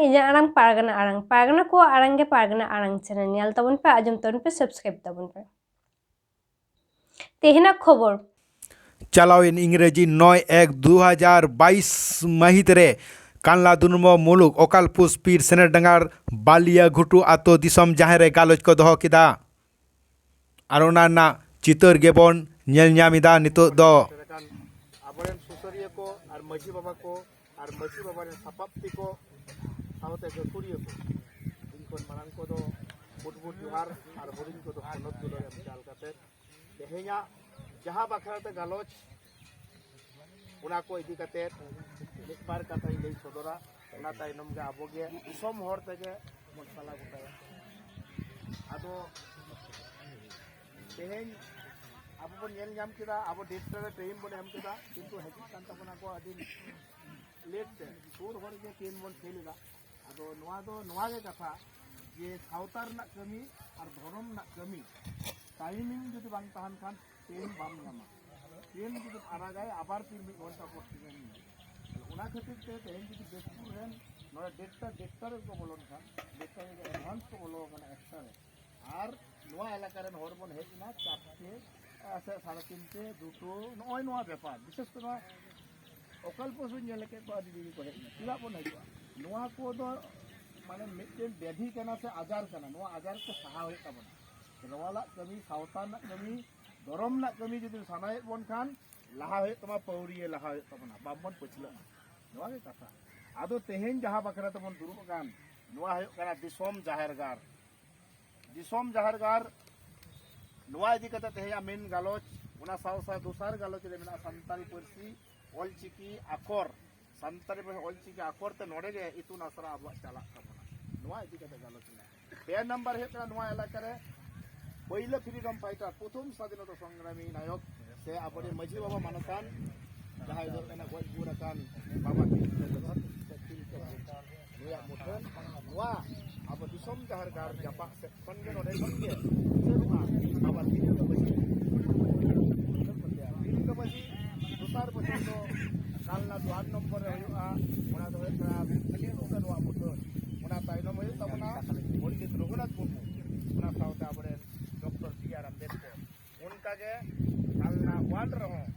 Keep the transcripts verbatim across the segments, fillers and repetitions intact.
ᱤᱧᱟᱹᱜ ᱟᱲᱟᱝ ᱯᱟᱨᱜᱟᱱᱟ ᱟᱲᱟᱝ, ᱯᱟᱨᱜᱟᱱᱟ ᱠᱚᱣᱟᱜ ᱟᱲᱟᱝ ᱜᱮ ᱯᱟᱨᱜᱟᱱᱟ ᱟᱲᱟᱝ ᱪᱮᱱᱮᱞ᱾ ᱧᱮᱞ ᱛᱟᱵᱚᱱ ᱯᱮ, ᱟᱸᱡᱚᱢ ᱛᱟᱵᱚᱱ ᱯᱮ, ᱥᱟᱵᱥᱠᱨᱟᱭᱤᱵ ᱛᱟᱵᱚᱱ ᱯᱮ᱾ ᱛᱮᱦᱮᱧᱟᱜ ᱠᱷᱚᱵᱚᱨ᱾ ᱪᱟᱞᱟᱣᱮᱱ ᱤᱝᱨᱮᱡᱤ ᱱᱚᱭ ᱮᱠ ᱫᱩ ᱦᱟᱡᱟᱨ ᱵᱟᱭᱤᱥ ᱢᱟᱹᱦᱤᱛ ᱨᱮ ᱠᱟᱱᱞᱟ ᱫᱩᱱᱢᱚ ᱢᱩᱞᱩᱠ ᱚᱠᱟᱞᱯᱩᱥ ᱯᱤᱨ ᱥᱮᱱᱮᱨ ᱰᱟᱸᱜᱟᱲ ᱵᱟᱞᱤᱭᱟ ᱜᱷᱩᱴᱩ ᱟᱛᱳ ᱫᱤᱥᱚᱢ ᱡᱟᱦᱮᱨ ᱨᱮ ᱜᱟᱞᱚᱪ ᱠᱚ ᱫᱚᱦᱚ ᱠᱮᱫᱟ᱾ ᱟᱨ ᱚᱱᱟ ᱨᱮᱱᱟᱜ ᱪᱤᱛᱟᱹᱨ ᱜᱮᱵᱚᱱ ᱧᱮᱞ ᱧᱟᱢ ᱮᱫᱟ ᱱᱤᱛᱚᱜ ᱫᱚ᱾ ᱥᱮᱴᱮᱨ ᱟᱠᱟᱱ ᱟᱵᱚᱨᱮᱱ ᱥᱩᱥᱟᱹᱨᱤᱭᱟᱹ ᱠᱚ ᱟᱨ ᱢᱟᱹᱡᱷᱤ ᱵᱟᱵᱟ ᱠᱚ ᱟᱨ ᱢᱟᱹᱡᱷᱤ ᱵᱟᱵᱟ ᱨᱮᱱ ᱥᱟᱯᱟᱵ ᱛᱮᱠᱚ ᱥᱟᱶᱛᱮ ᱜᱟᱹᱠᱷᱩᱲᱤᱭᱟᱹ ᱠᱚ, ᱤᱧ ᱠᱷᱚᱱ ᱢᱟᱲᱟᱝ ᱠᱚᱫᱚ ᱵᱩᱴ ᱵᱩᱴ ᱡᱚᱦᱟᱨ ᱟᱨ ᱦᱩᱰᱤᱧ ᱠᱚᱫᱚ ᱥᱚᱱᱚᱛ ᱫᱩᱞᱟᱹᱲ ᱮᱢ ᱪᱟᱞ ᱠᱟᱛᱮ ᱛᱮᱦᱮᱧᱟᱜ ᱡᱟᱦᱟᱸ ᱵᱟᱠᱷᱨᱟ ᱛᱮ ᱜᱟᱞᱚᱪ, ᱚᱱᱟ ᱠᱚ ᱤᱫᱤ ᱠᱟᱛᱮ ᱢᱤᱫ ᱵᱟᱨ ᱠᱟᱛᱷᱟᱧ ᱞᱟᱹᱭ ᱥᱚᱫᱚᱨᱟ᱾ ᱚᱱᱟ ᱛᱟᱭᱱᱚᱢ ᱜᱮ ᱟᱵᱚ ᱜᱮ ᱫᱤᱥᱚᱢ ᱦᱚᱲ ᱛᱮᱜᱮ ᱵᱚᱱ ᱥᱟᱞᱟ ᱜᱚᱴᱟᱭᱟ᱾ ᱟᱫᱚ ᱛᱮᱦᱮᱧ ᱟᱵᱚ ᱵᱚᱱ ᱧᱮᱞ ᱧᱟᱢ ᱠᱮᱫᱟ, ᱟᱵᱚ ᱰᱮᱴ ᱨᱮ ᱴᱟᱭᱤᱢ ᱵᱚᱱ ᱮᱢ ᱠᱮᱫᱟ, ᱠᱤᱱᱛᱩ ᱦᱤᱡᱩᱜ ᱠᱟᱱ ᱛᱟᱵᱚᱱᱟ ᱠᱚ ᱟᱹᱰᱤ ᱞᱮᱴ ᱛᱮ, ᱥᱩᱨ ᱦᱚᱲ ᱜᱮ ᱴᱨᱮᱱ ᱵᱚᱱ ᱯᱷᱮᱞ ᱮᱫᱟ᱾ ᱟᱫᱚ ᱱᱚᱣᱟ ᱫᱚ ᱱᱚᱣᱟ ᱜᱮ ᱠᱟᱛᱷᱟ ᱡᱮ ᱥᱟᱶᱛᱟ ᱨᱮᱱᱟᱜ ᱠᱟᱹᱢᱤ ᱟᱨ ᱫᱷᱚᱨᱚᱢ ᱨᱮᱱᱟᱜ ᱠᱟᱹᱢᱤ ᱴᱟᱭᱢᱤᱝ ᱡᱩᱫᱤ ᱵᱟᱝ ᱛᱟᱦᱮᱱ ᱠᱷᱟᱱ ᱴᱨᱮᱱ ᱵᱟᱢ ᱧᱟᱢᱟ᱾ ᱴᱨᱮᱱ ᱡᱩᱫᱤᱢ ᱟᱲᱟᱜᱟᱭ ᱟᱵᱟᱨ ᱯᱷᱤᱨ ᱢᱤᱫ ᱜᱷᱚᱱᱴᱟ ᱯᱚᱨ ᱴᱨᱮᱱ ᱧᱟᱢᱟ᱾ ᱟᱫᱚ ᱚᱱᱟ ᱠᱷᱟᱹᱛᱤᱨ ᱛᱮ ᱛᱮᱦᱮᱧ ᱡᱩᱫᱤ ᱵᱮᱥᱯᱩᱨ ᱨᱮᱱ ᱱᱚᱰᱮ ᱰᱮᱴᱴᱟ ᱰᱮᱴᱴᱟ ᱨᱮᱠᱚ ᱵᱚᱞᱚᱱ ᱠᱷᱟᱱ, ᱰᱮᱴᱴᱟ ᱨᱮ ᱮᱰᱵᱷᱟᱱᱥ ᱠᱚ ᱵᱚᱞᱚ ᱟᱠᱟᱱᱟ ᱮᱠᱴᱟ ᱨᱮ, ᱟᱨ ᱱᱚᱣᱟ ᱮᱞᱟᱠᱟ ᱨᱮᱱ ᱦᱚᱲ ᱵᱚᱱ ᱦᱮᱡ ᱮᱱᱟ ᱪᱟᱨᱴᱮ, ᱟᱨ ᱥᱮ ᱥᱟᱲᱮ ᱛᱤᱱᱴᱮ, ᱫᱩᱴᱳ, ᱱᱚᱜᱼᱚᱭ ᱱᱚᱣᱟ ᱵᱮᱯᱟᱨ᱾ ᱵᱤᱥᱮᱥ ᱠᱚᱨᱮ ᱚᱠᱟᱞᱯᱚ ᱥᱩᱧ ᱧᱮᱞ ᱠᱮᱫ ᱠᱚᱣᱟ, ᱟᱹᱰᱤ ᱫᱤᱱ ᱠᱚ ᱦᱮᱡ ᱮᱱᱟ᱾ ᱪᱮᱫᱟᱜ ᱵᱚᱱ ᱦᱤᱡᱩᱜᱼᱟ? ᱱᱚᱣᱟ ᱠᱚᱫᱚ ᱢᱟᱱᱮ ᱢᱤᱫᱴᱮᱱ ᱵᱮᱫᱷᱤ ᱠᱟᱱᱟ ᱥᱮ ᱟᱡᱟᱨ ᱠᱟᱱᱟ, ᱱᱚᱣᱟ ᱟᱡᱟᱨ ᱠᱚ ᱥᱟᱦᱟ ᱦᱩᱭᱩᱜ ᱛᱟᱵᱚᱱᱟ᱾ ᱠᱷᱮᱨᱣᱟᱞᱟᱜ ᱠᱟᱹᱢᱤ, ᱥᱟᱶᱛᱟ ᱨᱮᱱᱟᱜ ᱠᱟᱹᱢᱤ, ᱫᱷᱚᱨᱚᱢ ᱨᱮᱱᱟᱜ ᱠᱟᱹᱢᱤ ᱡᱩᱫᱤ ᱥᱟᱱᱟᱭᱮᱫ ᱵᱚᱱ ᱠᱷᱟᱱ, ᱞᱟᱦᱟ ᱦᱩᱭᱩᱜ ᱛᱟᱢᱟ, ᱯᱟᱹᱣᱲᱤᱭᱟᱹ ᱞᱟᱦᱟ ᱦᱩᱭᱩᱜ ᱛᱟᱵᱚᱱᱟ, ᱵᱟᱝᱵᱚᱱ ᱯᱟᱹᱪᱷᱞᱟᱹᱜᱼᱟ᱾ ᱱᱚᱣᱟ ᱜᱮ ᱠᱟᱛᱷᱟ᱾ ᱟᱫᱚ ᱛᱮᱦᱮᱧ ᱡᱟᱦᱟᱸ ᱵᱟᱠᱷᱨᱟ ᱛᱮᱵᱚᱱ ᱫᱩᱲᱩᱵ ᱟᱠᱟᱱ, ᱱᱚᱣᱟ ᱦᱩᱭᱩᱜ ᱠᱟᱱᱟ ᱫᱤᱥᱚᱢ ᱡᱟᱦᱮᱨ ᱜᱟᱲ᱾ ᱫᱤᱥᱚᱢ ᱡᱟᱦᱮᱨ ᱜᱟᱲ, ᱱᱚᱣᱟ ᱤᱫᱤ ᱠᱟᱛᱮ ᱛᱮᱦᱮᱧᱟᱜ ᱢᱮᱱ ᱜᱟᱞᱚᱪ, ᱚᱱᱟ ᱥᱟᱶ ᱥᱟᱶ ᱫᱚᱥᱟᱨ ᱜᱟᱞᱚᱪ ᱨᱮ ᱢᱮᱱᱟᱜᱼᱟ ᱥᱟᱱᱛᱟᱲᱤ ᱯᱟᱹᱨᱥᱤ, ᱚᱞᱪᱤᱠᱤ ᱟᱠᱷᱚᱨ, ᱥᱟᱱᱛᱟᱲᱤ ᱯᱟᱹᱨᱥᱤ ᱚᱞᱪᱤᱠᱤ ᱟᱠᱷᱚᱨ ᱛᱮ ᱱᱚᱰᱮ ᱜᱮ ᱤᱛᱩᱱ ᱟᱥᱲᱟ ᱟᱵᱚᱣᱟᱜ ᱪᱟᱞᱟᱜ ᱛᱟᱵᱚᱱᱟ᱾ ᱱᱚᱣᱟ ᱤᱫᱤ ᱠᱟᱛᱮ ᱜᱟᱞᱚᱪ ᱢᱮᱱᱟᱜᱼᱟ᱾ ᱯᱮ ᱱᱟᱢᱵᱟᱨ ᱦᱩᱭᱩᱜ ᱠᱟᱱᱟ ᱱᱚᱣᱟ ᱮᱞᱟᱠᱟ ᱨᱮ ᱯᱳᱭᱞᱳ ᱯᱷᱨᱤᱰᱚᱢ ᱯᱷᱟᱭᱴᱟᱨ, ᱯᱨᱚᱛᱷᱚᱢ ᱥᱟᱫᱷᱤᱱᱚᱛᱟ ᱥᱚᱝᱜᱨᱟᱢᱤ ᱱᱟᱭᱚᱠ ᱥᱮ ᱟᱵᱚᱨᱮᱱ ᱢᱟᱹᱡᱷᱤ ᱵᱟᱵᱟ ᱢᱟᱱᱚᱛᱟᱱ ᱡᱟᱦᱟᱸᱭ ᱫᱚ ᱦᱩᱭᱩᱜ ᱠᱟᱱᱟ ᱜᱚᱡ ᱜᱩᱨ ᱟᱠᱟᱱ ᱵᱟᱵᱟ ᱛᱤᱞᱠᱟᱹ ᱢᱟᱹᱡᱷᱤ ᱥᱮ ᱛᱤᱞᱠᱟᱹ ᱢᱟᱹᱡᱷᱤ, ᱱᱩᱭᱟᱜ ᱢᱩᱴᱷᱟᱹᱱ ᱱᱚᱣᱟ ᱟᱵᱚ ᱫᱤᱥᱚᱢ ᱡᱟᱦᱮᱨ ᱜᱟᱲ ᱡᱟᱯᱟᱜ ᱥᱮᱫ ᱠᱷᱚᱱ ᱜᱮ, ᱱᱚᱰᱮ ᱠᱷᱚᱱ ᱜᱮ ᱩᱪᱟᱹᱲᱚᱜᱼᱟ ᱵᱟᱵᱟ ᱛᱤᱞᱠᱟᱹ ᱢᱟᱹᱡᱷᱤ᱾ ᱛᱤᱞᱠᱟᱹ ᱢᱟᱹᱡᱷᱤ ᱫᱚᱥᱟᱨ ᱵᱚᱪᱷᱚᱨ ᱫᱚ ᱠᱟᱞᱱᱟ ᱫᱩ ᱟᱴ ᱱᱚᱢᱵᱚᱨ ᱨᱮ ᱦᱩᱭᱩᱜᱼᱟ, ᱚᱱᱟ ᱫᱚ ᱦᱩᱭᱩᱜ ᱠᱟᱱᱟ ᱱᱚᱣᱟ ᱢᱩᱴᱷᱟᱹᱱ᱾ ᱜᱮ ᱠᱟᱞᱱᱟ ᱚᱣᱟᱱ ᱨᱮᱦᱚᱸ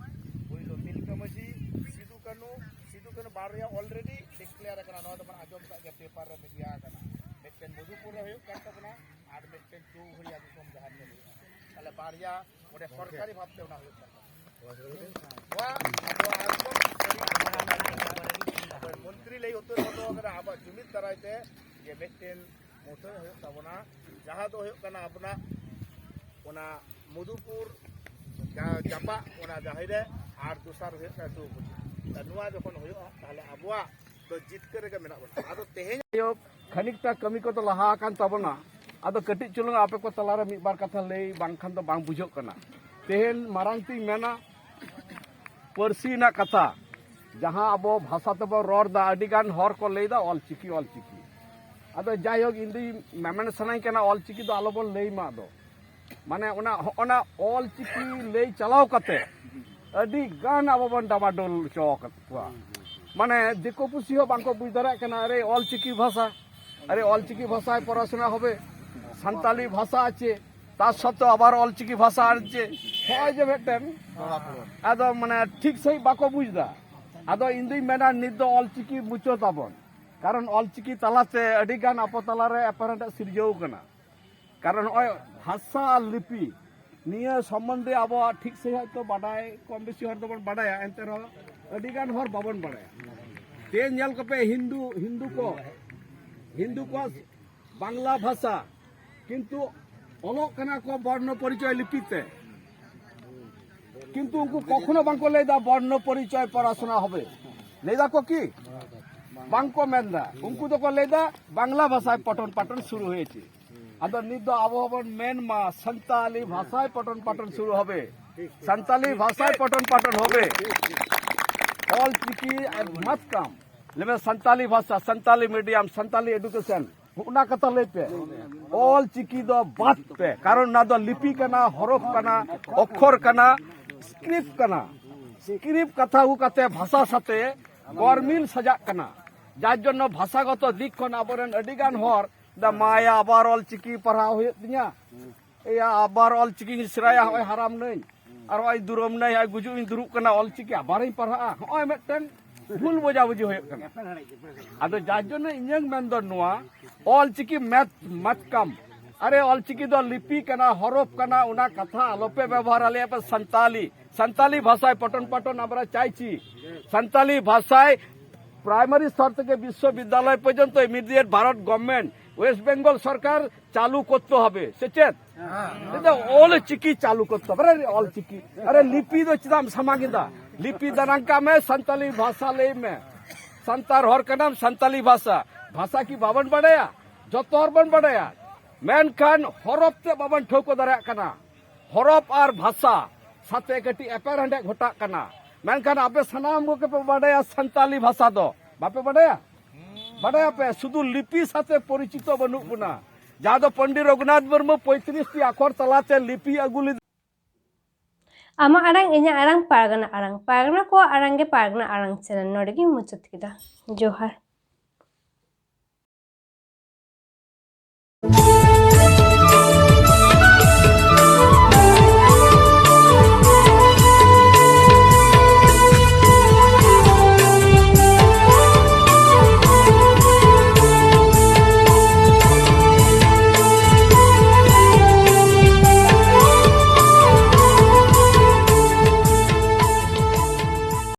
ᱯᱳᱭᱞᱳ ᱛᱤᱞᱠᱟᱹ ᱢᱟᱹᱡᱷᱤ, ᱥᱤᱫᱩ ᱠᱟᱹᱱᱩ, ᱥᱤᱫᱩ ᱠᱟᱹᱱᱩ ᱵᱟᱨᱭᱟ already declare ᱟᱠᱟᱱᱟ᱾ ᱱᱚᱣᱟ ᱫᱚᱵᱚᱱ ᱟᱸᱡᱚᱢ ᱠᱟᱜ ᱜᱮᱭᱟ, ᱯᱮᱯᱟᱨ ᱨᱮ, ᱢᱤᱰᱤᱭᱟ ᱟᱠᱟᱱᱟ᱾ ᱢᱤᱫᱴᱮᱱ ᱢᱚᱫᱷᱩᱯᱩᱨ ᱨᱮ ᱦᱩᱭᱩᱜ ᱠᱟᱱ ᱛᱟᱵᱚᱱᱟ ᱟᱨ ᱢᱤᱫᱴᱮᱱ ᱪᱳᱣᱦᱩᱲᱤᱭᱟ ᱫᱤᱥᱚᱢ ᱡᱟᱦᱟᱸ ᱨᱮ ᱦᱩᱭᱩᱜᱼᱟ᱾ ᱛᱟᱦᱞᱮ ᱵᱟᱨᱭᱟ ᱚᱸᱰᱮ ᱥᱚᱨᱠᱟᱨᱤ ᱵᱷᱟᱵᱽᱛᱮ ᱚᱱᱟ ᱦᱩᱭᱩᱜ ᱠᱟᱱ ᱛᱟᱵᱚᱱᱟ᱾ ᱱᱚᱣᱟ ᱟᱵᱚ ᱟᱨ ᱢᱚᱱᱛᱨᱤ ᱞᱟᱹᱭ ᱩᱛᱟᱹᱨ ᱦᱚᱴᱚ ᱟᱠᱟᱫᱟ ᱟᱵᱚᱣᱟᱜ ᱡᱩᱢᱤᱫ ᱫᱟᱨᱟᱭ ᱛᱮ ᱡᱮ ᱢᱤᱫᱴᱮᱱ ᱢᱩᱴᱷᱟᱹᱱ ᱦᱩᱭᱩᱜ ᱛᱟᱵᱚᱱᱟ, ᱡᱟᱦᱟᱸ ᱫᱚ ᱦᱩᱭᱩᱜ ᱠᱟᱱᱟ ᱟᱵᱚᱱᱟᱜ ᱚᱱᱟ ᱢᱚᱫᱷᱩᱯᱩᱨ ᱡᱟ-, ᱡᱟᱯᱟᱜ ᱚᱱᱟ ᱡᱟᱦᱮᱨ ᱨᱮ, ᱟᱨ ᱫᱚᱥᱟᱨ ᱦᱩᱭᱩᱜ ᱠᱟᱱᱟ ᱪᱳᱣᱯᱩᱴᱤ᱾ ᱟᱨ ᱱᱚᱣᱟ ᱡᱚᱠᱷᱚᱱ ᱦᱩᱭᱩᱜᱼᱟ, ᱛᱟᱦᱞᱮ ᱟᱵᱚᱣᱟᱜ ᱫᱚ ᱡᱤᱛᱠᱟᱹᱨ ᱨᱮᱜᱮ ᱢᱮᱱᱟᱜ ᱵᱚᱱᱟ᱾ ᱟᱫᱚ ᱛᱮᱦᱮᱧ ᱡᱟᱭᱦᱳᱠ, ᱠᱷᱟᱹᱱᱤᱠᱴᱟ ᱠᱟᱹᱢᱤ ᱠᱚᱫᱚ ᱞᱟᱦᱟ ᱟᱠᱟᱱ ᱛᱟᱵᱚᱱᱟ᱾ ᱟᱫᱚ ᱠᱟᱹᱴᱤᱡ ᱪᱩᱞᱩᱝ ᱟᱯᱮ ᱠᱚ ᱛᱟᱞᱟᱨᱮ ᱢᱤᱫ ᱵᱟᱨ ᱠᱟᱛᱷᱟ ᱞᱟᱹᱭ ᱵᱟᱝᱠᱷᱟᱱ ᱫᱚ ᱵᱟᱝ ᱵᱩᱡᱷᱟᱹᱜ ᱠᱟᱱᱟ᱾ ᱛᱮᱦᱮᱧ ᱢᱟᱨᱟᱝ ᱛᱤᱧ ᱢᱮᱱᱟ, ᱯᱟᱹᱨᱥᱤ ᱨᱮᱱᱟᱜ ᱠᱟᱛᱷᱟ, ᱡᱟᱦᱟᱸ ᱟᱵᱚ ᱵᱷᱟᱥᱟ ᱛᱮᱵᱚᱱ ᱨᱚᱲ ᱮᱫᱟ, ᱟᱹᱰᱤ ᱜᱟᱱ ᱦᱚᱲ ᱠᱚ ᱞᱟᱹᱭ ᱮᱫᱟ ᱚᱞ ᱪᱤᱠᱤ, ᱚᱞ ᱪᱤᱠᱤ᱾ ᱟᱫᱚ ᱡᱟᱭᱦᱳᱠ, ᱤᱧ ᱫᱩᱧ ᱢᱮᱢᱮᱱ ᱥᱟᱱᱟᱧ ᱠᱟᱱᱟ, ᱚᱞ ᱪᱤᱠᱤ ᱫᱚ ᱟᱞᱚ ᱵᱚᱱ ᱞᱟᱹᱭ ᱢᱟ᱾ ᱟᱫᱚ ᱢᱟᱱᱮ ᱚᱱᱟ, ᱦᱚᱸᱜᱼᱚᱱᱟ ᱚᱞ ᱪᱤᱠᱤ ᱞᱟᱹᱭ ᱪᱟᱞᱟᱣ ᱠᱟᱛᱮ ᱟᱹᱰᱤ ᱜᱟᱱ ᱟᱵᱚ ᱵᱚᱱ ᱰᱟᱢᱟᱰᱳᱞ ᱦᱚᱪᱚ ᱟᱠᱟᱫ ᱠᱚᱣᱟ᱾ ᱢᱟᱱᱮ ᱫᱤᱠᱩ ᱯᱩᱥᱤ ᱦᱚᱸ ᱵᱟᱝᱠᱚ ᱵᱩᱡᱽ ᱫᱟᱲᱮᱭᱟᱜ ᱠᱟᱱᱟ, ᱟᱨᱮ ᱚᱞ ᱪᱤᱠᱤ ᱵᱷᱟᱥᱟ, ᱟᱨᱮ ᱚᱞ ᱪᱤᱠᱤ ᱵᱷᱟᱥᱟᱭ ᱯᱚᱲᱟᱥᱩᱱᱟ ᱦᱚᱵᱮ, ᱥᱟᱱᱛᱟᱞᱤ ᱵᱷᱟᱥᱟ ᱟᱪᱷᱮ, ᱛᱟᱨ ᱥᱚᱛᱛᱮ ᱟᱵᱟᱨ ᱚᱞ ᱪᱤᱠᱤ ᱵᱷᱟᱥᱟ ᱟᱪᱷᱮ, ᱦᱚᱸᱜᱼᱚᱭ ᱡᱮ ᱢᱤᱫᱴᱮᱱ, ᱟᱫᱚ ᱢᱟᱱᱮ ᱴᱷᱤᱠ ᱥᱟᱺᱦᱤᱡ ᱵᱟᱠᱚ ᱵᱩᱡᱽ ᱮᱫᱟ᱾ ᱟᱫᱚ ᱤᱧ ᱫᱩᱧ ᱢᱮᱱᱟ ᱱᱤᱛ ᱫᱚ ᱚᱞ ᱪᱤᱠᱤ ᱢᱩᱪᱟᱹᱫ ᱟᱵᱚᱱ, ᱠᱟᱨᱚᱱ ᱚᱞ ᱪᱤᱠᱤ ᱛᱟᱞᱟᱛᱮ ᱟᱹᱰᱤ ᱜᱟᱱ ᱟᱯᱚ ᱛᱟᱞᱟᱨᱮ ᱮᱯᱮᱨᱦᱮᱸᱰᱮᱡ ᱥᱤᱨᱡᱟᱹᱣ ᱠᱟᱱᱟ᱾ ᱠᱟᱨᱚᱱ ᱱᱚᱜᱼᱚᱭ ᱵᱷᱟᱥᱟ ᱟᱨ ᱞᱤᱯᱤ ᱱᱤᱭᱟᱹ ᱥᱚᱢᱵᱚᱱᱫᱷᱮ ᱟᱵᱚᱣᱟᱜ ᱴᱷᱤᱠ ᱥᱟᱺᱦᱤᱡ ᱦᱚᱭᱛᱳ ᱵᱟᱰᱟᱭ, ᱠᱚᱢ ᱵᱮᱥᱤ ᱦᱚᱲ ᱫᱚᱵᱚᱱ ᱵᱟᱰᱟᱭᱟ, ᱮᱱᱛᱮ ᱨᱮᱦᱚᱸ ᱟᱹᱰᱤ ᱜᱟᱱ ᱦᱚᱲ ᱵᱟᱵᱚᱱ ᱵᱟᱰᱟᱭᱟ᱾ ᱛᱮᱦᱮᱧ ᱧᱮᱞ ᱠᱚᱯᱮ, ᱦᱤᱱᱫᱩ, ᱦᱤᱱᱫᱩ ᱠᱚ, ᱦᱤᱱᱫᱩ ᱠᱚᱣᱟᱜ ᱵᱟᱝᱞᱟ ᱵᱷᱟᱥᱟ, ᱠᱤᱱᱛᱩ ᱚᱞᱚᱜ ᱠᱟᱱᱟ ᱠᱚ ᱵᱚᱨᱱᱚ ᱯᱚᱨᱤᱪᱚᱭ ᱞᱤᱯᱤ ᱛᱮ, ᱠᱤᱱᱛᱩ ᱩᱱᱠᱩ ᱠᱚᱠᱷᱚᱱᱳ ᱵᱟᱝᱠᱚ ᱞᱟᱹᱭᱫᱟ ᱵᱚᱨᱱᱚ ᱯᱚᱨᱤᱪᱚᱭ ᱯᱚᱲᱟᱥᱩᱱᱟ ᱦᱚᱵᱮ᱾ ᱞᱟᱹᱭᱫᱟ ᱠᱚ ᱠᱤ? ᱵᱟᱝᱠᱚ ᱢᱮᱱᱫᱟ᱾ ᱩᱱᱠᱩ ᱫᱚᱠᱚ ᱞᱟᱹᱭᱫᱟ ᱵᱟᱝᱞᱟ ᱵᱷᱟᱥᱟᱭ ᱯᱚᱴᱚᱱ ᱯᱟᱴᱚᱱ ᱥᱩᱨᱩ ᱦᱩᱭᱮᱪᱷᱮ᱾ ᱟᱫᱚ ᱱᱤᱛ ᱫᱚ ᱟᱵᱚ ᱦᱚᱸᱵᱚᱱ ᱢᱮᱱ ᱢᱟ ᱥᱟᱱᱛᱟᱞᱤ ᱵᱷᱟᱥᱟᱭ ᱯᱚᱴᱚᱱ ᱯᱟᱴᱚᱱ ᱥᱩᱨᱩ ᱦᱚᱵᱮ, ᱥᱟᱱᱛᱟᱞᱤ ᱵᱷᱟᱥᱟᱭ ᱯᱚᱴᱚᱱ ᱯᱟᱴᱚᱱ ᱦᱚᱵᱮ᱾ ᱚᱞ ᱪᱤᱠᱤ ᱢᱟᱛᱠᱟᱢ ᱞᱮᱵᱮ ᱥᱟᱱᱛᱟᱞᱤ ᱵᱷᱟᱥᱟ, ᱥᱟᱱᱛᱟᱞᱤ ᱢᱤᱰᱤᱭᱟᱢ, ᱥᱟᱱᱛᱟᱞᱤ ᱮᱰᱩᱠᱮᱥᱚᱱ, ᱚᱱᱟ ᱠᱟᱛᱷᱟ ᱞᱟᱹᱭ ᱯᱮ᱾ ᱚᱞ ᱪᱤᱠᱤ ᱫᱚ ᱵᱟᱫ ᱯᱮ, ᱠᱟᱨᱚᱱ ᱚᱱᱟ ᱫᱚ ᱞᱤᱯᱤ ᱠᱟᱱᱟ, ᱦᱚᱨᱚᱯ ᱠᱟᱱᱟ, ᱚᱠᱠᱷᱚᱨ ᱠᱟᱱᱟ, ᱥᱠᱨᱤᱯᱴ ᱠᱟᱱᱟ᱾ ᱥᱠᱨᱤᱯᱴ ᱠᱟᱛᱷᱟ ᱟᱹᱜᱩ ᱠᱟᱛᱮ ᱵᱷᱟᱥᱟ ᱥᱟᱛᱮ ᱜᱚᱨᱢᱤᱞ ᱥᱟᱡᱟᱜ ᱠᱟᱱᱟ, ᱡᱟᱨ ᱡᱚᱱᱱᱚ ᱵᱷᱟᱥᱟᱜᱚᱛᱚ ᱫᱤᱠ ᱠᱷᱚᱱ ᱟᱵᱚᱨᱮᱱ ᱟᱹᱰᱤ ᱜᱟᱱ ᱦᱚᱲ ᱫᱟ ᱢᱟᱭᱟ ᱟᱵᱟᱨ ᱚᱞ ᱪᱤᱠᱤ ᱯᱟᱲᱦᱟᱣ ᱦᱩᱭᱩᱜ ᱛᱤᱧᱟ, ᱮᱭᱟ, ᱟᱵᱟᱨ ᱚᱞᱪᱤᱠᱤᱧ ᱥᱮᱬᱟᱭᱟ, ᱦᱚᱸᱜᱼᱚᱭ ᱦᱟᱨᱟᱢ ᱱᱟᱹᱧ, ᱟᱨ ᱦᱚᱸᱜᱼᱚᱭ ᱫᱩᱨᱚᱢ ᱱᱟᱹᱧ, ᱟᱨ ᱜᱩᱡᱩᱜ ᱤᱧ ᱫᱩᱲᱩᱵ ᱠᱟᱱᱟ, ᱚᱞᱪᱤᱠᱤ ᱟᱵᱟᱨᱤᱧ ᱯᱟᱲᱦᱟᱜᱼᱟ᱾ ᱦᱚᱸᱜᱼᱚᱭ ᱢᱤᱫᱴᱮᱱ ᱵᱷᱩᱞ ᱵᱩᱡᱷᱟᱵᱩᱡᱷᱤ ᱦᱩᱭᱩᱜ ᱠᱟᱱᱟ᱾ ᱟᱫᱚ ᱡᱟᱨ ᱡᱚᱱᱱᱚ ᱤᱧᱟᱹᱝ ᱢᱮᱱ ᱫᱚ ᱱᱚᱣᱟ, ᱚᱞᱪᱤᱠᱤ ᱢᱮᱛ ᱢᱟᱛᱠᱟᱢ, ᱟᱨᱮ, ᱚᱞᱪᱤᱠᱤ ᱫᱚ ᱞᱤᱯᱤ ᱠᱟᱱᱟ, ᱦᱚᱨᱚᱯ ᱠᱟᱱᱟ, ᱚᱱᱟ ᱠᱟᱛᱷᱟ ᱟᱞᱚᱯᱮ ᱵᱮᱵᱚᱦᱟᱨ ᱟᱞᱮᱭᱟ ᱯᱮ᱾ ᱥᱟᱱᱛᱟᱞᱤ, ᱥᱟᱱᱛᱟᱞᱤ ᱵᱷᱟᱥᱟᱭ ᱯᱚᱴᱚᱱ ᱯᱟᱴᱚᱱ ᱟᱢᱨᱟ ᱪᱟᱭᱪᱤ, ᱥᱟᱱᱛᱟᱞᱤ ᱵᱷᱟᱥᱟᱭ ᱯᱨᱟᱭᱢᱟᱨᱤ স্তর থেকে বিশ্ববিদ্যালয় পর্যন্ত immediate Bharat government, West Bengal সরকার চালু করতে হবে, সে চেত? এটা ᱚᱞ ᱪᱤᱠᱤ ᱪᱟᱹᱞᱩ ᱠᱚᱨᱛᱮ ᱦᱚᱵᱮ᱾ ᱟᱨᱮ, ᱚᱞ ᱪᱤᱠᱤ, ᱟᱨᱮ, ᱞᱤᱯᱤ ᱫᱚ ᱪᱮᱫᱟᱜ ᱮᱢ ᱥᱟᱢᱟᱝ ᱮᱫᱟ? ᱞᱤᱯᱤ ᱫᱟᱱᱟᱝ ᱠᱟᱜ ᱢᱮ, ᱥᱟᱱᱛᱟᱞᱤ ᱵᱷᱟᱥᱟ ᱞᱟᱹᱭ ᱢᱮ᱾ ᱥᱟᱱᱛᱟᱲ ᱦᱚᱲ ᱠᱟᱱᱟᱢ, ᱥᱟᱱᱛᱟᱞᱤ ᱵᱷᱟᱥᱟ᱾ ᱵᱷᱟᱥᱟ ᱠᱤ ᱵᱟᱵᱚᱱ ᱵᱟᱰᱟᱭᱟ? ᱡᱚᱛᱚ ᱦᱚᱲ ᱵᱚᱱ ᱵᱟᱰᱟᱭᱟ, ᱢᱮᱱᱠᱷᱟᱱ ᱦᱚᱨᱚᱯ ᱛᱮ ᱵᱟᱵᱚᱱ ᱴᱷᱟᱹᱣᱠᱟᱹ ᱫᱟᱲᱮᱭᱟᱜ ᱠᱟᱱᱟ᱾ ᱦᱚᱨᱚᱯ ᱟᱨ ᱵᱷᱟᱥᱟ ᱥᱟᱛᱮ ᱠᱟᱹᱴᱤᱡ ᱮᱯᱮᱨ ᱦᱮᱸᱰᱮᱡ ᱜᱷᱚᱴᱟᱜ ᱠᱟᱱᱟ᱾ ᱢᱮᱱᱠᱷᱟᱱ ᱟᱯᱮ ᱥᱟᱱᱟᱢ ᱠᱚᱜᱮ ᱯᱮ ᱵᱟᱰᱟᱭᱟ ᱥᱟᱱᱛᱟᱞᱤ ᱵᱷᱟᱥᱟ ᱫᱚ, ᱵᱟᱯᱮ ᱵᱟᱰᱟᱭᱟ? ᱵᱟᱰᱟᱭᱟᱯᱮ, ᱥᱩᱫᱷᱩ ᱞᱤᱯᱤ ᱥᱟᱛᱮ ᱯᱚᱨᱤᱪᱤᱛᱚ ᱵᱟᱹᱱᱩᱜ ᱵᱚᱱᱟ᱾ ᱡᱟᱦᱟᱸ ᱫᱚ ᱯᱚᱱᱰᱤᱛ ᱨᱚᱜᱷᱩᱱᱟᱛᱷ ᱢᱩᱨᱢᱩ ᱯᱚᱸᱭᱛᱨᱤᱥ ᱴᱤ ᱟᱠᱷᱚᱨ ᱛᱟᱞᱟᱛᱮ ᱞᱤᱯᱤ ᱟᱹᱜᱩ ᱞᱮᱫᱟ᱾ ᱟᱢᱟᱜ ᱟᱲᱟᱝ, ᱤᱧᱟᱹᱜ ᱟᱲᱟᱝ, ᱯᱟᱨᱜᱟᱱᱟ ᱟᱲᱟᱝ᱾ ᱯᱟᱨᱜᱟᱱᱟ ᱠᱚᱣᱟᱜ ᱟᱲᱟᱝ ᱜᱮ ᱯᱟᱨᱜᱟᱱᱟ ᱟᱲᱟᱝ ᱪᱮᱱᱮᱞ᱾ ᱱᱚᱰᱮ ᱜᱤᱧ ᱢᱩᱪᱟᱹᱫ ᱠᱮᱫᱟ᱾ ᱡᱚᱦᱟᱨ᱾